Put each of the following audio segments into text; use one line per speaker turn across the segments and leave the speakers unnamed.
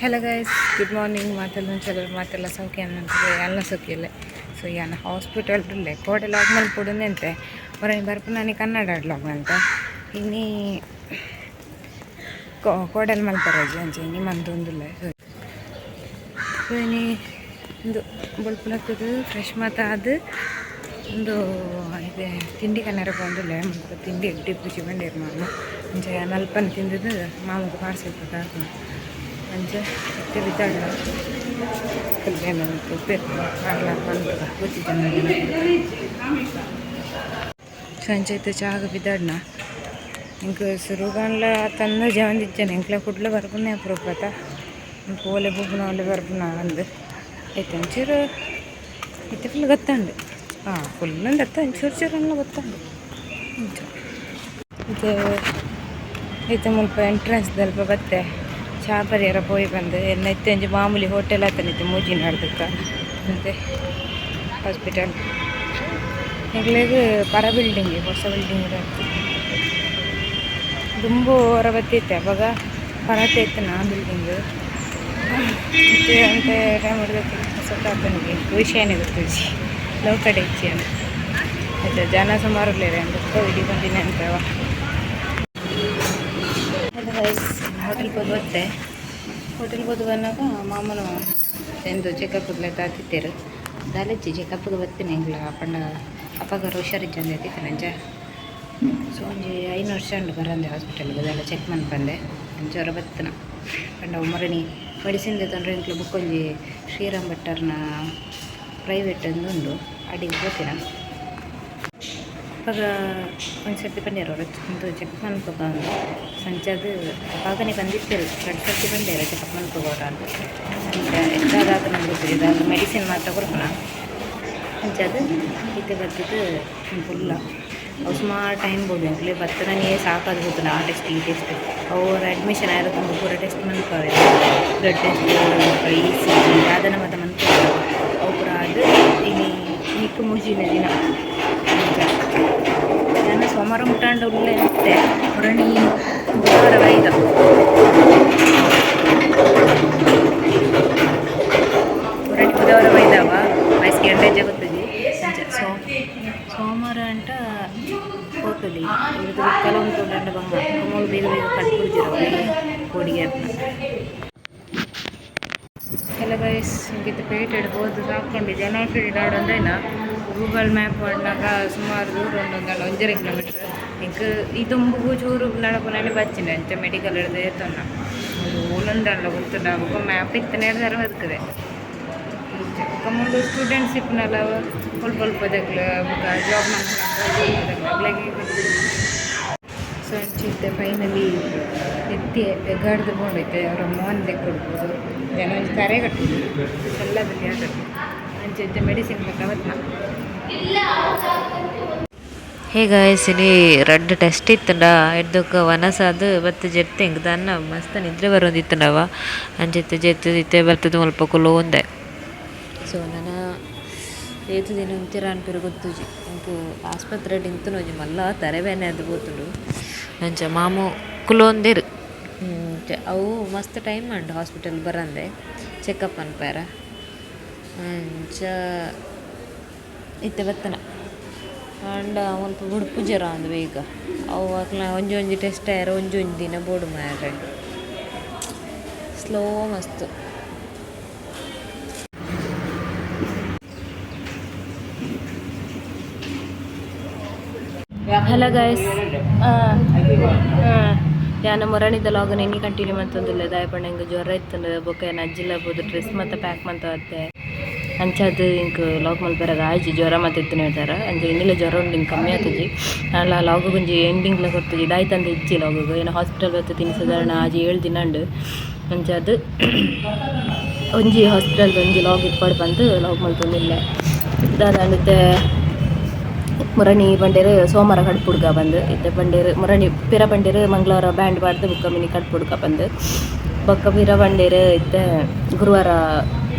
Hello guys, good morning. ಮಾತೆಲ್ಲ ಚಲೋ, ಮಾತೆಲ್ಲ ಸೌಖ್ಯ ಅನ್ನಂತದೆ, ಎಲ್ಲ ಸೌಖ್ಯ ಇಲ್ಲ. ಸೊ ಯಾನ ಹಾಸ್ಪಿಟಲ್ ಉಲ್ಲೆ. ಕೋಡೆ ಲಾಗ್ ಮಲ್ಪೊಡುಂದೆ ಹೊರಗೆ ಬರ್ಪು ನಾನು ಕನ್ನಡ ಲಾಗ್ ಅಂತ. ಇನಿ ಕೋಡಲ್ ಮಲ್ಪರಜಿ ಅಂಚೆ ಇನಿ ಮಂತೊಂದುಲ್ಲೆ. ಸೊ ಸೊ ಇನಿ ಒಂದು ಬೊಲ್ಪುಲತ್ತದು ಫ್ರೆಶ್ ಮಾತ ಅದು ಒಂದು ಇದೆ. ತಿಂಡಿ ಕನ್ನಡ ಪೋಂದುಲ್ಲೆ. ಮುಲ್ಪ ತಿಂಡಿ ಎಡ್ಡೆ ಪೂಜೆ ಬಂಡೇರು ಮಾಮ. ಅಂಚ ಯಾನ್ ಅಲ್ಪನೆ ತಿಂದದ್ದು ಮಾಮಗ ಪಾರ್ಸೆಲ್ ಕೊಟ್ಟು ಅಂಚ ಇತ್ತೆ ಬಿದ್ದಾಡ್ಲ ಉಪ್ಪೇರು ಮನ್ಪುಗ ಗೊತ್ತಿದ್ದ. ಸೊ ಅಂಚ ಇತ್ತೆ ಚಾಗ ಬಿದ್ದಾಡ್ನ. ಎಂಕ್ ಸುರುಗಾಂಡ್ಲ ತಂದ ಜವಂದಿಜ್ಜನೆ. ಎಂಕ್ಲ ಕುಡ್ಲ ಬರ್ಪುನೆ ಅಪರೂಪತ. ಪೋಲೆ ಪೋಪುನ ಓಲೆ ಬರ್ಪುನ ಅಂದ್ ಇತ್ತೆ ಒಂಚೂರು ಇತ್ತೆ ಫುಲ್ ಗೊತ್ತುಂಡು. ಹಾಂ, ಫುಲ್ ಅಂದತ್ತ, ಒಂಚೂರು ಚೂರು ಅನ್ನ ಗೊತ್ತುಂಡು. ಅಂಚ ಇತ್ತೆ ಇತ್ತೆ ಮುಲ್ಪ ಎಂಟ್ರೆನ್ಸ್ ದಲ್ಪ ಬತ್ತೆ. ಚಾ ಪರಿಯರ ಪೋಯಿ ಬಂದು ಎನ್ನ ಇತ್ತೆ ಒಂಜಿ ಮಾಮೂಲಿ ಹೋಟೆಲ್ ಆತನಿತ್ತೆ ಮೂಜಿ ನಡ್ದಕ್ಕ. ಅಂತೆ ಹಾಸ್ಪಿಟಲ್ ಎಂಕ್ಲೆಗ್ ಪರ ಬಿಲ್ಡಿಂಗ್, ಹೊಸ ಬಿಲ್ಡಿಂಗ್. ದುಂಬು ಹೊರ ಬತ್ತಿತ್ತೆ, ಅವಾಗ ಪರತೆ ಇತ್ತು ನಾ ಬಿಲ್ಡಿಂಗ್. ಮತ್ತೆ ಅಂತೆ ಟೈಮ್ ಹೊಡೆದಕ್ಕೆ ಹೊಸ ಆತನಿಗೆ ವಿಷಯನೇ ಗೊತ್ತಿಜ್ಜಿ, ಲೋಕಡೆ ಇಚ್ಚಿ ಅಂತ. ಆಯ್ತಾ, ಜನ ಸುಮಾರು ಉಲ್ಲೇರೆ ಅಂತ ಇಡೀ ಬಂದಿನಿ ಅಂತವ. ಹೋಟೆಲ್ ಪೋದು ಬತ್ತೆ. ಹೋಟೆಲ್ ಪೋದು ಬಂದಾಗ ಮಾಮೂಲು ಎಂದು ಚೆಕಪ್ ತಾತಿತ್ತೇರು ದಾಲೆಚ್ಚಿ. ಚೆಕಪ್ಗೆ ಬತ್ತೀನಿ ಎಂಕ್ಲ ಪಂಡ ಅಪ್ಪಗಾರ ಹುಷಾರಿಜ್ಜಂದೆ ಆತಿತ್ತು ಅಂಚ. ಸೊ ಒಂಜಿ 5 ವರ್ಷ ಉಂಡು ಬರಂದೆ ಹಾಸ್ಪಿಟಲ್ ದಾಲ ಚೆಕ್ ಮನ್ಪಂದೆ. ಅಂಚ ಹೊರ ಬತ್ತನ ಪಂಡ ಮೊರಣಿ ಮೆಡಿಸಿನ್ ದೆತೊಂಡ್ರೆ ಎಂಕ್ಲ ಬೊಕ್ಕೊಂಜಿ ಶ್ರೀರಾಮ್ ಭಟ್ಟರ್ನ ಪ್ರೈವೇಟ್ ಒಂದು ಉಂಡು, ಅಡಿಗೆ ಪೋತಿನ. ಅಪಗ ಒಂಜಿ ಸರ್ತಿ ಪಂಡೇರು ಅವರು ಒಂದು ಚೆಕ್ ಮನ್ಪುಗ ಅಂದ್. ಸಂಚಾದ್ ಅಪಗನೆ ಬಂದಿತ್ತೆರು, ರಡ್ಡ್ ಸರ್ತಿ ಪಂಡೇರು ಚೆಕಪ್ ಮನ್ಪುಗ ಅಂದ್. ಅಂಚ ಎಂತಾದಾತ ನಂಗೆ ಗೊತ್ತಿಲ್ಲ, ದಾದ ಮೆಡಿಸಿನ್ ಮಾತ್ರ ಕೊರ್ಪುನ. ಅಂಚಾದ್ ಇತ್ತೆ ಬತ್ತುದು ಫುಲ್ಲ. ಅವು ಸುಮಾರು ಟೈಮ್ ಬೋಡು ಎಂಕ್ಲೆ. ಬತ್ತನನೇ ಸಾಕಾದ್ ಪೋತುಂಡು. ಆ ಟೆಸ್ಟ್, ಈ ಟೆಸ್ಟ್, ಅವ್ರ ಅಡ್ಮಿಷನ್ ಆಯೆರೆ ತುಂಬ ಪೂರ ಟೆಸ್ಟ್ ಮನ್ಪುವೆರ್. ಬ್ಲಡ್ ಟೆಸ್ಟ್, ಇಸಿಜಿ ದಾದನ ಮಾತ ಮನ್ಪುವೆರ್. ಅವು ಪೂರ ಆದ್ ಇನಿ ಇನಿಕ್ ಮೂಜಿನ ದಿನ. ಅಂಚ ಯಾನ್ ಸೋಮವಾರ ಮುಟ್ಟಾಂಡ ಉಲ್ಲೆ ಇತ್ತೆ. ಹೊರಣಿ ಬುಧವಾರ ಬೈದ, ಹೊರಣಿ ಬುಧವಾರ ಬೈದವ ವಯಸ್ಸಿಗೆ ಎಂಡೇಜ ಗೊತ್ತುಜಿ. ಅಂಚ ಸೋಮವಾರ ಅಂಟ ಪೋತೊಲಿ. ಇರ್ದ್ ಬೊಕ್ಕಲ ಉಂತುಂಡಂಡ ಬಂಗ ಮೂಲು ಬೇಗ ಬೇಗ ಕಟ್ಪುಡ್ಜೆರ್ ಪೋಡಿಗೆ ಆಪುನ. ಹಲೋ ಗೈಸ್, ಇಂಕಿತ್ತ ಪೇಟೆಡ್ ಪೋದು ಸಾಕೊಂಡು ಜನ ಆಡೊಂದೇನ. ಗೂಗಲ್ ಮ್ಯಾಪ್ ಪಾಡ್ನಾಗ ಸುಮಾರು ದೂರ ಉಂಡು, 1.5 ಕಿಲೋಮೀಟ್ರ್. ಎಂಕ್ ಈ ದುಂಬುಗು ಚೂರು ನಡಪುನನೆ ಬಚ್ಚಿನ. ಅಂಚ ಮೆಡಿಕಲ್ ಹಿಡ್ದು ಏತೊನ್ನ ಓಲುಂಡಲ್ಲ ಗೊತ್ತುಂಡ. ಬೊಕ ಮ್ಯಾಪ್ ಇತ್ತನೆ ಹಿಡ್ದಾರ ಬದುಕದೆ. ಬೊಕ ಮೂಲು ಸ್ಟೂಡೆಂಟ್ಸ್ ಇಪ್ಪುನಲ್ಲ, ಒಲ್ಪ ಒಲ್ಪದಕ್ಲು, ಬೊಕ ಜಾಬ್ ಮಲ್ಪುನಕ್ಲು. ಸೊ ಅಂಚ ಇತ್ತೆ ಫೈನಲಿ ಎತ್ತಿ ಬೆಗಾಡ್ದು ಪೋಂಡೈತೆ. ಅವರ ಮೋನ್ ದೆಕ್ಕೊಡ್ಬೋದು ಜನ ಒಂಜಿ ತರೆ ಕಟ್ಟುದು ಎಲ್ಲ ಬಿಲ್ಲಿ ಆಟದ್ದು. ಅಂಚ ಇತ್ತೆ ಮೆಡಿಸಿನ್ ಬೊಕ ಬತ್ನ.
ಹೇ ಗಾಯ್ಸ್, ಇನಿ ರಡ್ಡ್ ಟೆಸ್ಟ್ ಇತ್ತುಂಡ. ಎಡ್ದೊಕ್ಕ ವನಸಾದ್ ಬತ್ತ್ ಜೆತ್ತೆ. ಎಂಕ್ ದಾನ್ನ ಮಸ್ತ್ ನಿದ್ರೆ ಬರೊಂದಿತ್ತುಂಡವ. ಅಂಚ ಇತ್ತೆ ಜೆತ್ತ್ ಇತ್ತೆ ಬತ್ತುದು ಮುಲ್ಪ ಕುಲ್ಲೊಂದೆ. ಸೊ ನನ ಏತ್ ದಿನ ಉಂತೆರ ಅನ್ಪೆರ್ ಗೊತ್ತುಜಿ. ಎಂಕ್ ಆಸ್ಪತ್ರೆಡ್ ಇಂತುನ ಒಂಜಿ ಮಲ್ಲ ತರೆ ಬೇನೆ ಆದ್ ಪೋತುಂಡು. ಅಂಚ ಮಾಮು ಕುಲ್ಲೊಂದೆರ್. ಅವು ಮಸ್ತ್ ಟೈಮ್ ಆಂಡ್ ಹಾಸ್ಪಿಟಲ್ ಬರಂದೆ ಚೆಕಪ್ ಮನ್ಪೆರೆ. ಅಂಚ ಇತ್ತೆ ಬತ್ತನ ಆಂಡ ಮುಲ್ಪ ಬುಡ್ಪುಜೆರ್ ಅಂದ್ ಬೇಗ. ಅವು ಅಕ್ಲ್ನ ಒಂಜಿ ಒಂಜಿ ಟೆಸ್ಟ್ ಆಯೆರೆ ಒಂಜಿ ಒಂಜಿ ದಿನ ಬೋಡು ಮಾರ್ರೆ, ಸ್ಲೋ ಮಸ್ತ್.
ಹಲೋ ಗಾಯ್ಸ್, ಯಾನ ಮೊರಣಿದ ಲಾಗನ್ ಇನಿ ಕಂಟಿನ್ಯೂ ಮಂತೊಂದುಲ್ಲೆ. ದಾಯೆ ಪಂಡ ಎಂಕ್ ಜ್ವರ ಇತ್ತುಂಡು. ಬೊಕ ಯಾನ್ ಅಜ್ಜಿಲ್ಲ ಪೋದು ಡ್ರೆಸ್ ಮಾತ ಪ್ಯಾಕ್ ಮಂತ ಬತ್ತೆ. ಅಂಚಾದ್ ಎಂಕ್ ಲಾಗ್ ಮಲ್ಪೆರೆಗ್ ಆಯ್ಜಿ. ಜ್ವರ ಮಾತ ಇತ್ತಿನ ಹೇಳ್ತಾರ. ಅಂಚ ಇನ್ನಿಲ್ಲ ಜ್ವರ ಉಂಡು, ಇಂಕ್ ಕಮ್ಮಿ ಆತುಜಿ. ಆಂಡಲ ಲಾಗ್ ಒಂಜಿ ಎಂಡಿಂಗ್ಲ ಕೊರ್ತುಜಿ. ದಾಯ್ತಂದ ಇಜ್ಜಿ ಲಾಗುಗು. ಏನ ಹಾಸ್ಪಿಟಲ್ ಬತ್ತು ತಿನಿ ಸಾಧಾರಣ 6-7 ದಿನ ಉಂಡು. ಅಂಚಾದ್ ಒಂಜಿ ಹಾಸ್ಪಿಟಲ್ ಒಂಜಿ ಲಾಗ್ ಇಪ್ಪಡ್ ಪಂದ್ ಲಾಗ್ ಮಲ್ತೊಂದುಲ್ಲೆ. ದಾದಾಂಡ ಇತ್ತೆ ಮುರಣಿ ಪಂಡೆರ್ ಸೋಮವಾರ ಕಡ್ಪುಡ್ಗ ಬಂದು. ಇತ್ತೆ ಪಂಡೆರ್ ಮುರಣಿ ಪಿರ ಪಂಡೆರ್ ಮಂಗಳವಾರ ಬ್ಯಾಂಡ್ ಪಾಡ್ದು ಬೊಕ್ಕ ಮಿನಿ ಕಡ್ಪುಡ್ಗ ಬಂದು. ಬೊಕ್ಕ ಪಿರ ಪಂಡೆರ್ ಇತ್ತೆ ಗುರುವಾರ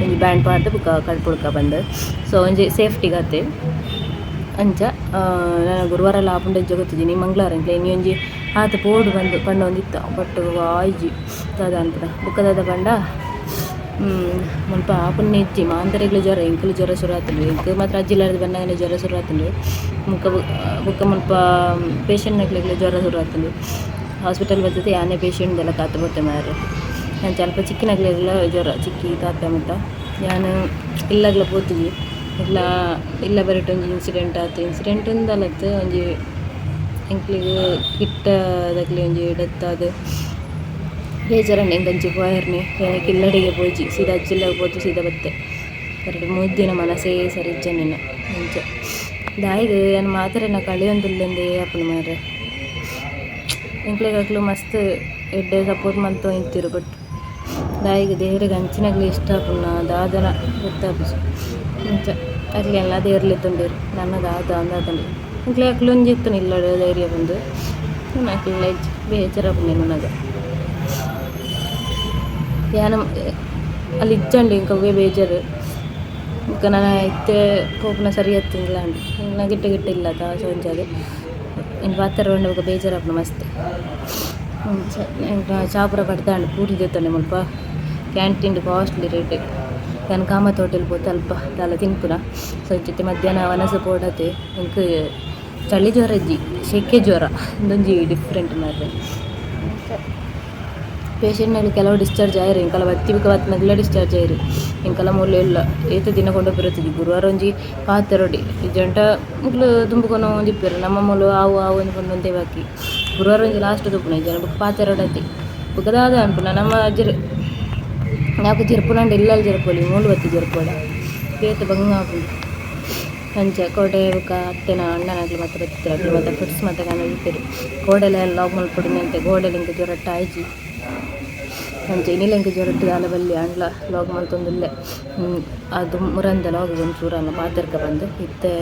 ಒಂಜಿ ಬ್ಯಾಂಡ್ ಪಾಡ್ದು ಬೊಕ್ಕ ಕಡ್ಪುಡ್ಕ ಬಂದು. ಸೊ ಒಂಜಿ ಸೇಫ್ಟಿಗತ್ತೆ. ಅಂಚ ನನ ಗುರುವಾರ ಲ ಆಪುಂಡ ಇಜ್ಜ ಗೊತ್ತಿಜ್ಜಿ. ಮಂಗಳವಾರ ಎಂಕ್ಲೆ ಇನಿ ಒಂಜಿ ಆತ್ ಪೋಡು ಬಂದು ಪಂಡ ಒಂದಿತ್ತ, ಬಟ್ ಆಯ್ಜಿ. ದಾದ ಅನ್ಪುನ ಬೊಕ್ಕ ದಾದ ಪಂಡ ಮುಲ್ಪ ಆಪುನ ಇಜ್ಜಿ ಮಾಂತೆರೆಗ್ಲ ಜ್ವರ ಎಂಕುಲು ಜ್ವರ ಸುರು ಆತುಂಡು ಎಂಕ್ ಮಾತ್ರ ಅಜ್ಜಿಲಾರ್ದ್ ಬನ್ನಗನೆ ಜ್ವರ ಸುರು ಆತುಂಡು ಮುಕ ಬೊಕ ಮುಲ್ಪ ಪೇಷಂಟ್ ನಕ್ಲೆಗ್ಲ ಜ್ವರ ಸುರು ಆತುಂಡು ಹಾಸ್ಪಿಟಲ್ ಬತ್ತುದು ಯಾನೆ ಪೇಷಂಟ್ ದೆಲ ಕಾತ್ ಪೋತೆ ಮಾರ್ರೆ. ಅಂಚ ಅಲ್ಪ ಚಿಕ್ಕಿನಕ್ಲೆಗ್ಲ ಜ್ವರ ಚಿಕ್ಕಿ ತಾತ ಮುಟ ಯಾನ್ ಇಲ್ಲಗ್ಲ ಪೋತುಜಿ ಇಲ್ಲ ಇಲ್ಲ ಬರಿಟ್ ಒಂಜಿ ಇನ್ಸಿಡೆಂಟ್ ಆತು ಇನ್ಸಿಡೆಂಟ್ ಇಂದಲತ್ ಒಂಜಿ ಎಂಕ್ಲೆಗ್ ಕಿಟ್ಟದಕ್ಲೆ ಒಂಜಿ ಡೆತ್ ಆದ್ ಬೇಜಾರಂಡು ಎಂಕ್ ಅಂಚಿ ಪೋಯೆರ್ನೆ ಯಾನ್ ಇಲ್ಲಡೆಗೆ ಪೋಯಿಜಿ ಸೀದಾ ಅಜ್ಜಿಲ್ಲಗ್ ಪೋದು ಸೀದಾ ಬತ್ತೆ. ರಡ್ಡ್ ಮೂಜಿ ದಿನ ಮನಸೇ ಸರಿ ಇಜ್ಜಂದಿನ ಅಂಚ ದಾಯೆಗ್ ಯಾನ್ ಮಾತೆರೆನ ಕಳೆಯೊಂದುಲ್ಲೆಂದೇ ಆಪುಂಡು ಮಾರ್ರೆ. ಎಂಕ್ಲೆಗ್ ಅಕ್ಲು ಮಸ್ತ್ ಎಡ್ಡೆ ಸಪೋರ್ಟ್ ಮಂತೊಂದಿತ್ತೆರ್ ಬಟ್ ದಾಯೆಗ್ ದೇವೆರೆಗ್ ಅಂಚಿನಕ್ಲೆ ಇಷ್ಟ ಆಪುನ ದಾದನ ಗೊತ್ತಾಪುಜಿ ಅಂಚ ಅಕ್ಲೆನ್ಲ ದೇವೆರ್ ಲೆತ್ತೊಂಡೆರ್ ನನ ದಾದ ಅಂದ್ ಆತುಂಡು ಎಂಕ್ಲೆ ಅಕ್ಲು ಒಂಜಿ ಇತ್ತುಂಡು ಇಲ್ಲಡ್ ಧೈರ್ಯ ಪಂದ್ ನನ ಅಕ್ಲೆಲ ಇಜ್ಜಿ ಬೇಜಾರ್ ಆಪುಂಡು ಎನ್ನುನಗ. ಯಾನ್ ಅಲ್ ಇಜ್ಜಂಡ ಎಂಕ್ ಅವ್ವೆ ಬೇಜಾರ್ ಬೊಕ ನನ ಇತ್ತೆ ಪೋಪುನ ಸರಿ ಅತ್ತ್ ಅಂದ್ ಎಂಕ್ಲ ಗಿಟ್ಟ ಗಿಟ್ಟ ಇಲ್ಲತ ಸೊ ಅಂಚಾದ್ ಇನಿ ಪಾತೆರೊಂಡ ಬೊಕ ಬೇಜಾರ್ ಆಪುಂಡು ಮಸ್ತ್. ಅಂಚ ಎಂಕ್ ಚಾ ಪೂರ ಬಡ್ದಾಂಡ್ ಪೂರಿ ದೆತ್ತೊಂಡೆ ಮುಲ್ಪ ಕ್ಯಾಂಟೀನ್ ಕಾಸ್ಟ್ಲಿ ರೇಟ್ ಯಾನ್ ಕಾಮತ್ ಹೋಟೆಲ್ ಪೋತು ಅಲ್ಪ ದಾಲ ತಿನ್ಪುನ. ಸೊ ಇತ್ತೆ ಮಧ್ಯಾಹ್ನ ವನಸ್ ಪೋಡತೆ ಎಂಕ್ ಚಳಿ ಜ್ವರ ಇಜ್ಜಿ ಶೆಕೆ ಜ್ವರ ಉಂದೊಂಜಿ ಡಿಫ್ರೆಂಟ್ ಮಾರ್ರೆ. ಪೇಷಂಟ್ ಕೆಲವು ಡಿಸ್ಚಾರ್ಜ್ ಆಯೆರ್ ಎಂಕಲ ಬತ್ತಿ ಬೊಕ ಬತ್ತಿನಕುಲ ಡಿಸ್ಚಾರ್ಜ್ ಆಯೆರ್ ಎಂಕಲ ಮೂಲು ಇಲ್ಲ ಏತ್ ದಿನ ಕೊಂಡೋಪಿರತ್ತಿಜಿ ಗುರುವಾರ ಒಂಜಿ ಪಾತೆರೊಡೆ ಇಜ್ಜಂಟ ಮೊಕ್ಲು ದುಂಬು ಕೊನೊವೊಂದಿಪ್ಪೆರ್ ನಮ್ಮ ಮೂಲು ಆವು ಆವು ಅಂದ್ ಪಂಡೊಂತೆ ಬಾಕಿ ಗುರುವಾರ ಒಂಜಿ ಲಾಸ್ಟ್ ತೂಪುನ ಇಜ್ಜಂಡ ಬೊಕ ಪಾತೆರೊಡತೆ ಬೊಕ ದಾದ ಪನ್ಪುನ ನಮ್ಮ ಜೆರ್ ಯಾಪ ಜೆರ್ಪುನಂಡ ಇಲ್ಲಲ್ ಜೆರ್ಪೊಲಿ ಮೂಲು ಬತ್ತಿ ಜೆರ್ಪೊಡ ಬೇತೆ ಬಂಗ ಆಪುಂಡು. ಅಂಚ ಕೋಡೆ ಬೊಕ ಅತ್ತೆನ ಅಣ್ಣನಕ್ಲು ಮಾತ ಬತ್ತಿತ್ತೆರ್ ಅಕ್ಲು ಮಾತ ಫ್ರೂಟ್ಸ್ ಮಾತ ಕನದಿತ್ತೆರ್ ಕೋಡೆಲ ಲಾಗ್ ಮಲ್ಪೊಡು ನೆಂತೆ ಗೋಡೆಲ ಎಂಕ್ ಜ್ವರಟ್ಟ್ ಆಯಿಜಿ. ಅಂಚ ಇನಿಲ ಎಂಕ್ ಜ್ವರಟ್ಟ್ ದಾಲ ಬಲ್ಲಿ ಆಂಡಲ ಲಾಗ್ ಮಲ್ತೊಂದುಲ್ಲೆ ಅದು ಮುರಂದೆ ಲಾಗ್ ಒಂಚೂರು ಪಾತೆರ್ಕ ಪಂದ್ ಇತ್ತೆ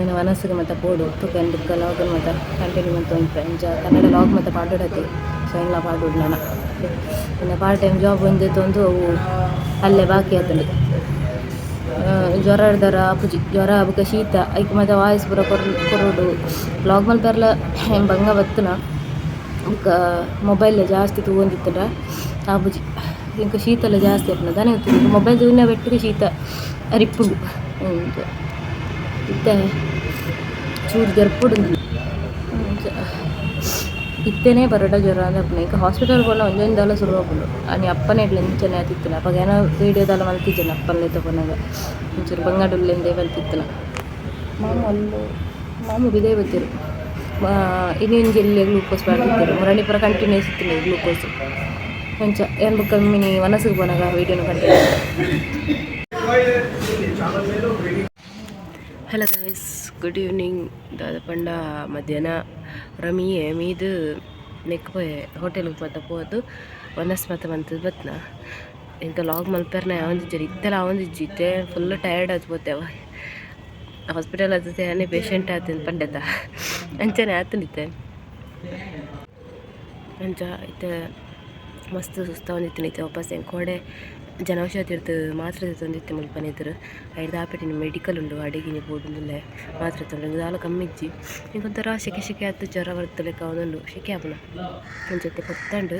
ಎನ್ನ ವನಸ್ಗ್ ಮಾತ ಪೋಡು ತೂಕ ಯಾನ್ ಬೊಕ್ಕ ಲಾಗ್ ಮಾತ ಕಂಟಿನ್ಯೂ ಮಲ್ತೊಂದು ಅಂಚ ಕನ್ನಡ ಲಾಗ್ ಮಾತ ಪಾಡೊಡತೆ ಸೊ ಐನ್ಲ ಪಾಡೊಡು ನನ ಎನ್ನ ಪಾರ್ಟ್ ಟೈಮ್ ಜಾಬ್ ಒಂಜಿ ದೆತೊಂದು ಅವು ಅಲ್ಲೇ ಬಾಕಿ ಆತುಂಡು. ಜ್ವರ ದಾರ ಆಪುಜಿ ಜ್ವರ ಬೊಕ ಶೀತ ಐಕ್ ಮಾತ ವಾಯ್ಸ್ ಪೂರ ಕೊರೊಡು ಲಾಗ್ ಮಲ್ಪೆರ್ಲ ಬಂಗ ಬತ್ತುನ ಬೊಕ ಮೊಬೈಲ್ ಜಾಸ್ತಿ ತೂವೊಂದಿತ್ತುಂಡ ಆಪುಜಿ ಎಂಕ್ ಶೀತಲ ಜಾಸ್ತಿ ಆಪುಂಡು ದಾನೆ ಗೊತ್ತುಂಡು ಮೊಬೈಲ್ ತೂಯಿನ ಪೆಟ್ಟುಗು ಶೀತ ಅರಿಪುಂಡು. ಅಂಚ ಇತ್ತೆ ಚೂರು ಜರ್ಪೊಡು ಅಂಚ ಇತ್ತೆನೇ ಬರಡ ಜ್ವರ ಅಂದ್ ಆಪುಂಡು ಎಂಕ್ ಹಾಸ್ಪಿಟಲ್ ಪೋಂಡ ಒಂಜೊಂಜಿ ದಾಲ ಸುರು ಆಪುಂಡು ಆನಿ ಅಪ್ಪನ ಇಡ್ಲ ಇಂಚನೆ ಆತಿತ್ತುಂಡು ಅಪಗ ಯಾನ್ ವೀಡಿಯೋ ದಾಲ ಮಲ್ತಿಜ್ಜಂಡ ಅಪ್ಪನ ಲೆತ್ತ ಪೋನಗ ಒಂಚೂರು ಬಂಗಡುಲ್ಲೆಂದೇ ಬಲ್ತಿತ್ತುನ. ಮಾಮು ಅಲ್ಲು ಮಾಮು ಪಿದಯಿ ಬತ್ತೆರ್ ಇನಿ ಒಂಜಿ ಎಲ್ಯ ಗ್ಲೂಕೋಸ್ ಪಾಡ್ದಿತ್ತೆರ್ ಮುರಣಿ ಪೂರ ಕಂಟಿನ್ಯೂಸ್ ಇತ್ತುಂಡು ಗ್ಲೂಕೋಸ್ ಅಂಚ ಯಾನ್ ಬೊಕ್ಕ ಮಿನಿ ವನಸ್ಗ್ ಪೋನಗ ವೀಡಿಯೋನು continue. Hello guys, good evening. ದಾದ ಪಂಡ ಮಧ್ಯಾಹ್ನ ರಮಿಯೆ ಮೀದ್ ನೆಕ್ ಪೋಯೆ ಹೋಟೆಲ್ಗ್ ಮಾತ ಪೋದು ವನಸ್ ಮಾತ ಮಂತುದು ಬತ್ನ. ಎಂಕ್ ಲಾಗ್ ಮಲ್ಪೆರ್ನ ಆವೊಂದಿಜ್ಜಿ ಇತ್ತೆಲ ಆವೊಂದಿಜ್ಜಿ ಇತ್ತೆ ಫುಲ್ ಟಯರ್ಡ್ ಆದ್ ಪೋತೆ ಅವ ಹಾಸ್ಪಿಟಲ್ ಆದ್ ಯಾನೆ ಪೇಷಂಟ್ ಆತೇನ್ ಪಂಡೆತ ಅಂಚನೆ ಆತುಂಡು ಇತ್ತೆ. ಅಂಚ ಇತ್ತೆ ಮಸ್ತ್ ಸುಸ್ತಾವೊಂದಿತ್ತುಂಡು ಇತ್ತೆ ವಾಪಸ್ ಎಂಕ್ ಕೋಡೆ ಜನೌಷಧಿರ್ದ್ ಮಾತ್ರೆ ದೆತೊಂದಿತ್ತೆ ಮುಲ್ಪನೆ ಎದುರು ಐಡ್ದ್ ಆಪೆಟಿನ ಮೆಡಿಕಲ್ ಉಂಡು ಅಡೆಗ್ ಇನಿ ಪೋಡೊಂದುಲ್ಲೆ ಮಾತ್ರೆ ದೆತೊಂದು ದಾಲ ಕಮ್ಮಿ ಇಜ್ಜಿ ಎಂಕ್ ಒಂಥರ ಶೆಕೆ ಶೆಕೆ ಆತ್ ಜ್ವರ ಬರ್ತಲೆಕ ಆವೊಂದುಂಡು ಶೆಕೆ ಆಪುಂಡು ಅಂಚ ಇತ್ತೆ ಪೊತ್ತಂಡ್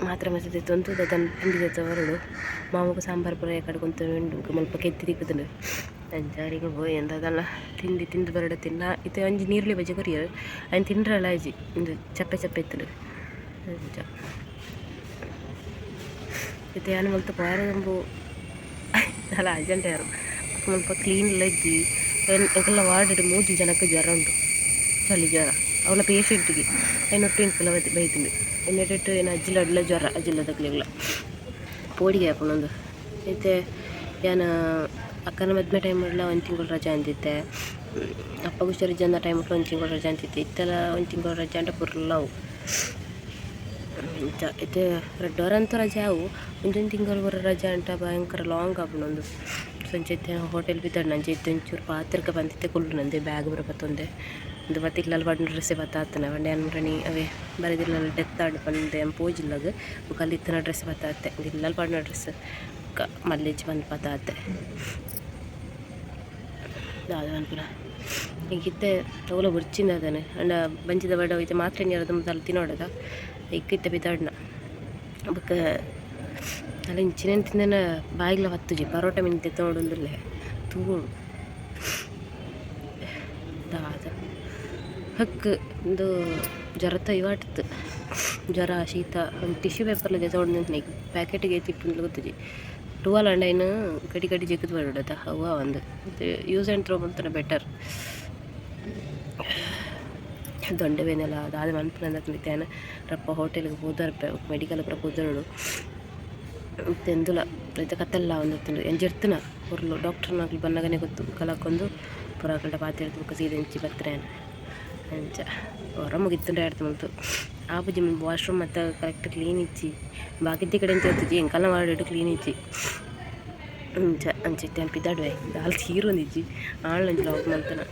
ಮಾತ್ರೆ ಮಸ್ತ್ ದೆತೊಂದು ದಾದನ ತಿಂಡಿ ದೆತ್ತ ಬರೊಡು ಮಾಮುಗು ಸಾಂಬಾರ್ ಪೂರ ಕಡೆಗೊಂತು ಉಂಡು ಮುಲ್ಪ ಕೆತ್ತಿ ತಿಕ್ಕುದುಂಡು ಅಂಚ ಅರೆಗ್ ಪೋಯಿ ದಾದನ ತಿಂಡಿ ತಿಂದು ಬರೊಡು ತಿನ್ನ ಇತ್ತೆ ಒಂಜಿ ನೀರುಳ್ಳಿ ಬಜ್ಜಿ ಕೊರಿಯೆರ್ ಐನ್ ತಿಂಡ್ರಲ ಆಯಿಜಿ ಉಂದು ಚಪ್ಪೆ ಚಪ್ಪೆ ಇತ್ತುಂಡು ಅಂಚ ಇತ್ತೆ ಯಾನ್ ಮುಲ್ತ ಪೋಯೆರೆ ದುಂಬು ದಾಲ ಅರ್ಜೆಂಟ್ ಯಾರು ಮುಲ್ಪ ಕ್ಲೀನ್ ಲ ಇಜ್ಜಿ ಎಂಕಲ್ನ ವಾರ್ಡ್ ಮೂಜಿ ಜನಕ್ ಜ್ವರ ಉಂಡು ಚಳಿ ಜ್ವರ ಅವ್ಲ ಪೇಷಂಟ್ಗೆ ಐನೊಟ್ಟು ಎಂಕಲ ಬೈದುಂಡು ಎನ್ನಡೆಟ್ ಎನ್ನ ಅಜ್ಜಿಲಡ್ಲ ಜ್ವರ ಅಜ್ಜಿಲ್ಲದಕ್ಲೆಗ್ಲ ಪೋಡಿಗೆ ಆಪುಂಡು ಉಂದು ಇತ್ತೆ ಯಾನ್ ಅಕ್ಕನ ಮದ್ಮೆ ಟೈಮ್ ಡ್ಲ ಒಂಜಿ ತಿಂಗಳು ರಜೆ ಅಂದಿತ್ತೆ ಅಪ್ಪಗ್ ಹುಷಾರಿಜ್ಜಂದಿನ ಟೈಮ್ ಡ್ಲ ಒಂಜಿ ತಿಂಗಳು ರಜೆ ಅಂತಿತ್ತೆ ಇತ್ತೆಲ ಒಂಜಿ ತಿಂಗಳು ರಜೆ ಆಂಡ ಪುರ್ಲ ಅವು. ಇಂಚ ಇತ್ತೆ ರಡ್ಡ್ ವಾರ ಅಂತು ರಜೆ ಆವು ಒಂಜೊಂಜಿ ತಿಂಗಳು ಪೂರ ರಜೆ ಆಂಡ ಭಯಂಕರ ಲಾಂಗ್ ಆಪುಂಡು ಉಂದು. ಸೊ ಅಂಚ ಇತ್ತೆ ಹೋಟೆಲ್ ಪಿದಡ್ಂಡ ಅಂಚ ಇತ್ತೆ ಒಂಚೂರು ಪಾತೆರ್ಕ ಪಂದ್ ಕುಲ್ಲುನ ಬ್ಯಾಗ್ ಪೂರ ಪತ್ತೊಂದೆ ಉಂದು ಪತ್ತ ಇಲ್ಲಲ್ ಪಾಡ್ನ ಡ್ರೆಸ್ಸೆ ಪತ್ತ ಆತುಂಡ ಪಂಡ ಯಾನ್ ಮುರಣಿ ಅವೇ ಬರೆದಿಲ್ಲಲ್ ಡೆತ್ ಆಂಡ್ ಪಂದ್ ಯಾನ್ ಪೋಜಿಲ್ಲಗ್ ಬೊಕ ಅಲ್ ಇತ್ತಿನ ಡ್ರೆಸ್ ಪತ್ತ ಆತೆ ಇಲ್ಲಲ್ ಪಾಡ್ನ ಡ್ರೆಸ್ ಬೊಕ ಮಲ್ಲೆಜ್ಜಿ ಪಂದ್ ಪತ್ತ ಆತೆ ದಾದ ಪನ್ಪುನ ಎಂಕ್ ಇತ್ತೆ ಒವ್ಲ ಬೊರ್ಚಿಂದ ದಾನೆ ಆಂಡ ಬಂಜಿದ ಬಡವು ಇತ್ತೆ ಮಾತ್ರೆ ದುಂಬು ದಾಲ ತಿನೊಡತ ಐಕ್ ಇತ್ತೆ ಪಿದಾಡ್ನ ಬೊಕ ಅಲ್ಲ ಇಂಚಿನ ತಿಂದನ ಬಾಯಿಗ್ಲ ಪತ್ತುಜಿ ಪರೋಟ ಮಿನಿ ದೆತ್ತೊಂದುಲ್ಲೆ ತೂವೊಡು ದಾದ ಹಕ್ಕ್ ಉಂದು ಜ್ವರತ ಇವಾಟ್ತ್ ಜ್ವರ ಶೀತ ಒಂಜಿ ಟಿಶ್ಯೂ ಪೇಪರ್ಲ ದೆತೊಂದು ಪ್ಯಾಕೆಟ್ ಗ್ ಏತ್ ಇಪ್ಪುಂದುಲ ಗೊತ್ತಿಜ್ಜಿ ಟುವಲ್ ಆಂಡ ಐನ್ ಗಡಿ ಗಡಿ ಜೆಕ್ಕುದು ಪಾಡೊಡು ಅತ ಅವು ಆವಂದ್ ಯೂಸ್ ಆ್ಯಂಡ್ ಥ್ರೋ ಮಲ್ತುಂಡ ಬೆಟರ್. ದೊಂಡೆ ಬೇನೆಲ ದಾದ ಮನ್ಪುನ ಇತ್ತೆ ರಪ್ಪ ಹೋಟೆಲ್ಗ್ ಪೋದು ಮೆಡಿಕಲ್ ಪೂರ ಪೋದೊಡು ಇತ್ತೆ ಎಂದುಲ ಇತ್ತೆ ಕತ್ತಲೆಲ ಆವೊಂದಿತ್ತುಂಡು ಎಂಚ ಇರ್ತುನ ಪೊರ್ಲು ಡಾಕ್ಟರ್ ನಕುಲು ಬನ್ನಗನೆ ಗೊತ್ತು ಕಲಕೊಂದು ಪೂರ ಅಕಲ್ಡ ಪಾತೆರ್ದ್ ಬೊಕ ಸೀದ ಇಂಚಿ ಬತ್ತ್ರೆ ಯಾನ್ ಅಂಚ ಒರ ಮುಗಿತ್ತುಂಡ ಮುಲ್ತು ಆಪುಜಿ ವಾಶ್ರೂಮ್ ಮಾತ ಕರೆಕ್ಟ್ ಕ್ಲೀನ್ ಇಜ್ಜಿ ಬಾಕಿದ ಕಡೆ ಎಂಚ ಗೊತ್ತಿಜ್ಜಿ ಎಂಕಲ್ನ ವಾರ್ಡ್ ಕ್ಲೀನ್ ಇಜ್ಜಿ. ಅಂಚ ಅಂಚ ಇತ್ತೆ ಯಾನ್ ಪಿದಾಡುವೆ ದಾಲ ತೀರೊಂದಿಜ್ಜಿ ಆಂಡಲ ಒಂಜಿ ಲಾಗ್ ಮಲ್ತುನ.